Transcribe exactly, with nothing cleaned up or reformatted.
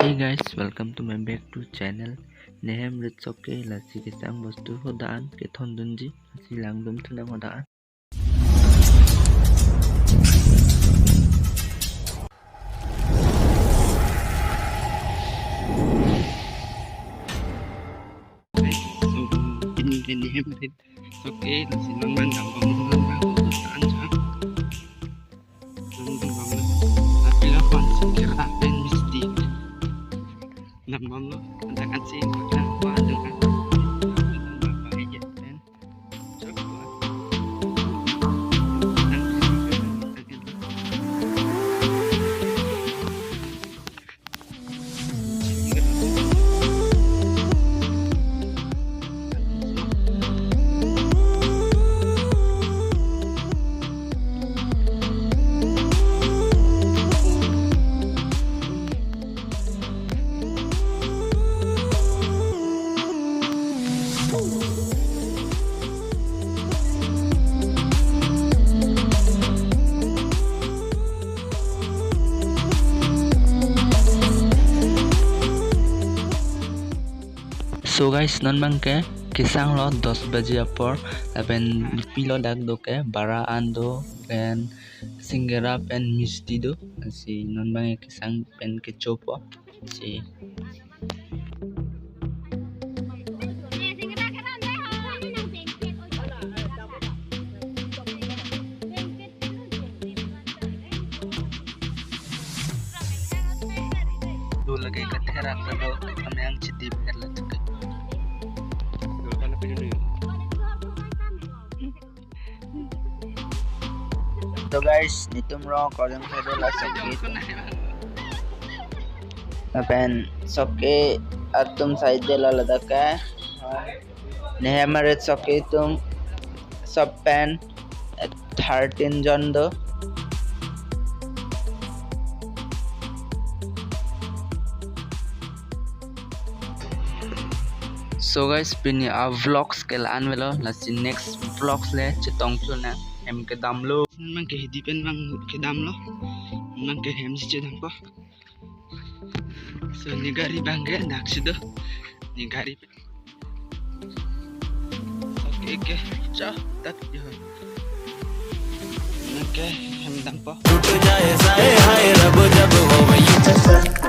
Hey guys, welcome to my back to channel. Nehem rit sok ke lasi kesang bostu hadak an kethondunji, lasi langdun thu nang hadak an. So, pini ke Nehem rit sok ke lasi non abang dambom, non abang ko tan cha. Non dambom lo. Tapi la pon singkir apen misti. Dambom lo, ada kan si, ada apa dengan. So guys, non abang ke kesang lo dos baji apor, lapen pilo dak do ke bara an do, pen singera pen misti do, lasi non abang ke kesang pen kechopo. Si. Do lake katherak ta do, kami ang chiti per la chike. So guys, netum rong korjong side la sok ke. Lapen sok ke atum side lo ladak ke. Nehem rit sok ke atum sob pen thirteen jon do. So guys, pini a vlogs ke la-an avelo, lasi next vlogs le chetong thu nang, hem kedam lo. Abang ke hidi pen abang kedam lo. Abang ke hem si chedampo. So ne gari abang ke dak si do. Ne gari pen. Okay, okay. Cha, tat yo. Okay, hem dampo. टूट जाए साए हाय रब जब हो वही